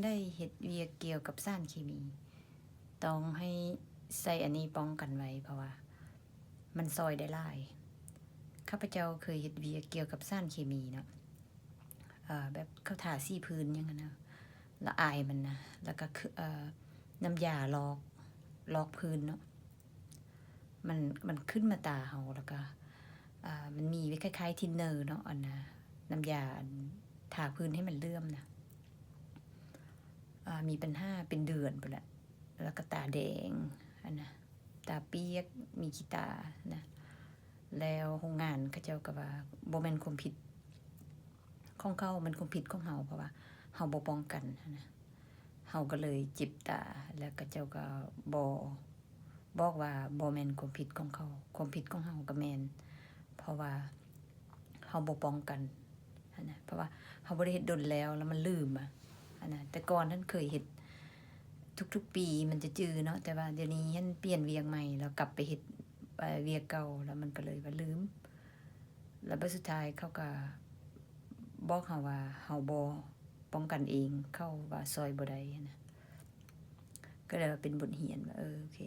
ໄດ້ເຮັດວຽກກ່ຽວກັບສານເຄມີ ຕ້ອງໃຫ້ໃຊ້ອັນນີ້ປ້ອງກັນໄວ້ ເພາະວ່າມັນຊ່ອຍໄດ້ຫຼາຍ. ຂ້າພະເຈົ້າເຄີຍເຮັດວຽກກ່ຽວກັບສານເຄມີເນາະ ເອີ ແບບເຂົາທາສີພື້ນຫຍັງຫັ້ນນະ ລະອາຍມັນນະ ລະກະ ເອີ ນ້ຳຢາລອກ ລອກພື້ນເນາະ ມັນ ມັນຂຶ້ນມາຕາເຮົາ ລະກະ ເອີ ມັນມີຄ້າຍໆທິນເນີເນາະ ອັນນະ ນ້ຳຢາອັນທາພື້ນໃຫ້ມັນເຫຼື້ອມນະ ເອີ ມີບັນຫາເປັນເດືອນພຸ້ນແຫຼະ ລະກະຕາແດງ ອັນນະ ຕາປຽກ ມີຂີ້ຕານະ ແລ້ວໂຮງງານເຂົາເຈົ້າກະວ່າ ບໍ່ແມ່ນຄວາມຜິດຂອງເຂົາ ແມ່ນຄວາມຜິດຂອງເຮົາ ເພາະວ່າເຮົາບໍ່ປ້ອງກັນຫັ້ນນະ ເຮົາກະເລີຍເຈັບຕາ ແລ້ວເຂົາເຈົ້າກະບໍ່ ບອກວ່າບໍ່ແມ່ນຄວາມຜິດຂອງເຂົາ ຄວາມຜິດຂອງເຮົາກະແມ່ນ ເພາະວ່າເຮົາບໍ່ປ້ອງກັນຫັ້ນນະ ເພາະວ່າເຮົາບໍ່ໄດ້ເຮັດດົນແລ້ວ ລະມັນລືມອະຫັ້ນນະ ແຕ່ກ່ອນຫັ້ນເຄີຍເຮັດທຸກໆປີ ມັນຈະຈື່ເນາະ ແຕ່ວ່າດຽວນີ້ຫັ້ນປ່ຽນວຽກໃໝ່ ລະກັບໄປເຮັດ ເອີ ວຽກເກົ່າ ລະມັນກະເລີຍວ່າລືມ ລະບາດສຸດທ້າຍເຂົາກະບອກເຮົາວ່າເຮົາບໍ່ປ້ອງກັນເອງ ເຂົາວ່າຊ່ອຍບໍ່ໄດ້ຫັ້ນນະ ກະເລີຍວ່າເປັນບົດຮຽນວ່າ ເອີ ໂອເຄ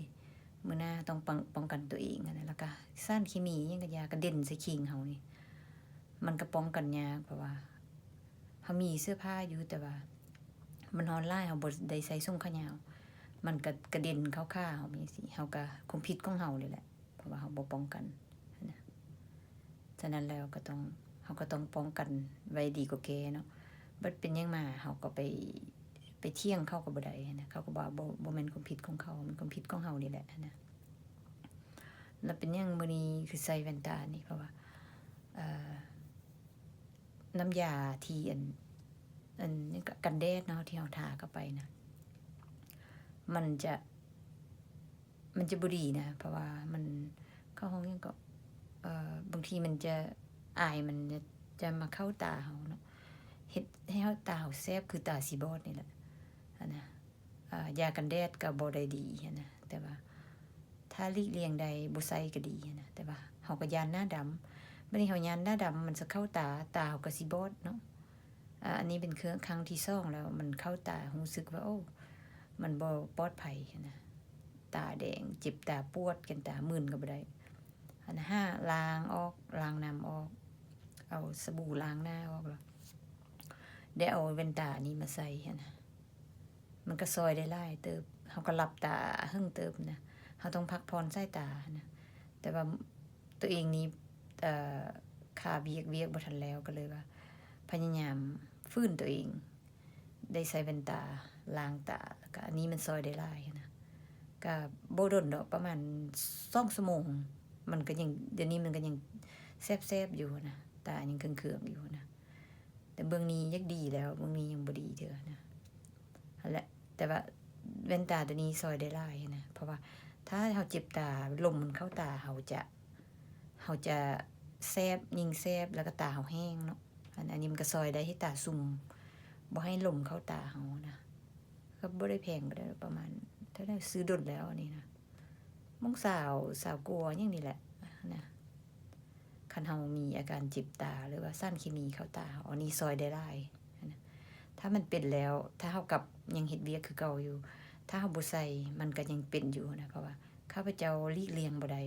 ມື້ໜ້າຕ້ອງປ້ອງ ປ້ອງກັນໂຕເອງຫັ້ນນະ ລະກະສານເຄມີຫຍັງກະຢ່າ ກະເດັ່ນໃສ່ຄີງເຮົານີ້ ມັນກະປ້ອງກັນຍາກ ເພາະວ່າເຮົາມີເສື້ອຜ້າຢູ່ ແຕ່ວ່າມັນຮ້ອນຫຼາຍ ເຮົາບໍ່ໄດ້ໃສ່ສົ້ງຂາຍາວ ມັນກະກະເດັນເຂົ້າຂາເຮົາຈັ່ງຊີ້ ເຮົາກະ ຄວາມຜິດຂອງເຮົານີ້ແຫຼະ ເພາະວ່າເຮົາບໍ່ປ້ອງກັນຫັ້ນນະ ສະນັ້ນແລ້ວກະຕ້ອງ ເຮົາກະຕ້ອງປ້ອງກັນໄວ້ດີກວ່າແກ້ເນາະ ບັດເປັນຫຍັງມາເຮົາກະໄປ ໄປຖຽງເຂົາກະບໍ່ໄດ້ຫັ້ນນະ ເຂົາກະວ່າບໍ່ ບໍ່ແມ່ນຄວາມຜິດຂອງເຂົາ ມັນຄວາມຜິດຂອງເຮົານີ້ແຫຼະຫັ້ນນະ ລະເປັນຫຍັງມື້ນີ້ຄືໃສ່ແວ່ນຕານີ້ ເພາະວ່າ ເອີ ນ້ຳຢາທີ່ອັນ ອັນ ຫຍັງກະ ກັນແດດເນາະ ທີ່ເຮົາທາເຂົ້າໄປນະ ມັນຈະ ມັນຈະບໍ່ດີນະ ເພາະວ່າມັນ ເຂົາຮ້ອງຫຍັງເກາະ ເອີ ບາງທີມັນຈະ ອາຍມັນຈະ ຈະມາເຂົ້າຕາເຮົາເນາະ ເຮັດໃຫ້ເຮົາ ຕາເຮົາແສບ ຄືຕາຊິບອດນີ້ແຫຼະຫັ້ນນະ ເອີ ຢາກັນແດດກະບໍ່ໄດ້ດີຫັ້ນນະ ແຕ່ວ່າຖ້າຫຼີກລ່ຽງໄດ້ບໍ່ໃສ່ກະດີຫັ້ນນະ ແຕ່ວ່າເຮົາກະຢ້ານໜ້າດຳ ບາດນີ້ເຮົາຢ້ານໜ້າດຳ ມັນຈະເຂົ້າຕາ ຕາເຮົາກະຊິບອດເນາະ ອາ ອັນນີ້ເປັນເຄື່ອງຄັ້ງທີສອງແລ້ວ ມັນເຂົ້າຕາ ຮູ້ສຶກວ່າ ໂອ້ ມັນບໍ່ປອດໄພຫັ້ນນະ ຕາແດງ ເຈັບຕາ ປວດ ແກ່ນຕາ ມື່ນກະບໍ່ໄດ້ ອັນ ຫາລ້າງອອກ ລ້າງນ້ຳອອກ ເອົາສະບູລ້າງໜ້າອອກ ລະໄດ້ເອົາແວ່ນຕານີ້ມາໃສ່ຫັ້ນນະ ມັນກະຊ່ອຍໄດ້ຫຼາຍເຕີບ ເຮົາກະຫຼັບຕາເຫິງເຕີບນະ ເຮົາຕ້ອງພັກຜ່ອນສາຍຕາຫັ້ນນະ ແຕ່ວ່າໂຕເອງນີ້ ເອີ ຄາວຽກ ວຽກບໍ່ທັນແລ້ວ ກະເລີຍວ່າພະຍາຍາມຝືນໂຕເອງ ໄດ້ໃສ່ແວ່ນຕາລ້າງຕາ ລະກະອັນນີ້ມັນຊ່ອຍໄດ້ຫຼາຍຫັ້ນນະ ກະບໍ່ດົນດອກ ປະມານສອງຊົ່ວໂມງ ມັນກະຍັງ ດຽວນີ້ມັນກະຍັງແສບໆຢູ່ຫັ້ນນະ ຕາຍັງເຄືອງໆຢູ່ຫັ້ນນະ ແຕ່ເບື້ອງນີ້ຢາກດີແລ້ວ ເບື້ອງນີ້ຍັງບໍ່ດີເທື່ອຫັ້ນນະ ຫັ້ນແຫຼະ ແຕ່ວ່າແວ່ນຕາໂຕນີ້ຊ່ອຍໄດ້ຫຼາຍຫັ້ນນະ ເພາະວ່າຖ້າເຮົາເຈັບຕາ ລົມມັນເຂົ້າຕາ ເຮົາຈະ ເຮົາຈະແສບ ຍິ່ງແສບ ລະກະຕາເຮົາແຫ້ງເນາະ ອັນ ອັນນີ້ມັນກະຊ່ອຍໄດ້ໃຫ້ຕາຊຸ່ມ ບໍ່ໃຫ້ລົມເຂົ້າຕາເຮົາຫັ້ນນະ ກະບໍ່ໄດ້ແພງປານໃດ ປະມານເທົ່າໃດ ຊື້ດົນແລ້ວອັນນີ້ນະ ມົງຊາວ ຊາວກວ່າຫຍັງນີ້ແຫຼະນະ ຄັນເຮົາມີອາການເຈັບຕາ ຫຼືວ່າສານເຄມີເຂົ້າຕາ ອັນນີ້ຊ່ອຍໄດ້ຫຼາຍນະ ຖ້າມັນເປັນແລ້ວ ຖ້າເຮົາກັບຍັງເຮັດວຽກຄືເກົ່າຢູ່ ຖ້າເຮົາບໍ່ໃສ່ ມັນກະຍັງເປັນຢູ່ນະ ເພາະວ່າຂ້າພະເຈົ້າຫຼີກລ່ຽງບໍ່ໄດ້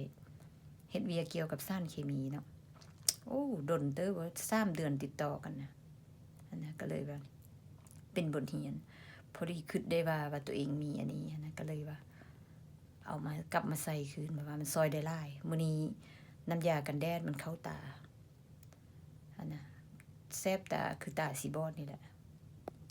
ເຮັດວຽກກ່ຽວກັບສານເຄມີເນາະ ໂອ້ ດົນເຕີບ ສາມເດືອນຕິດຕໍ່ກັນນະ ຫັ້ນນະ ກະເລີຍວ່າເປັນບົດຮຽນ ພໍດີຄຶດໄດ້ວ່າ ວ່າໂຕເອງມີອັນນີ້ຫັ້ນນະ ກະເລີຍວ່າເອົາມາ ກັບມາໃສ່ຄືນ ເພາະວ່າມັນຊ່ອຍໄດ້ຫຼາຍ ມື້ນີ້ນ້ຳຢາກັນແດດມັນເຂົ້າຕາຫັ້ນນະ ແສບຕາ ຄືຕາຊິບອດນີ້ແຫຼະ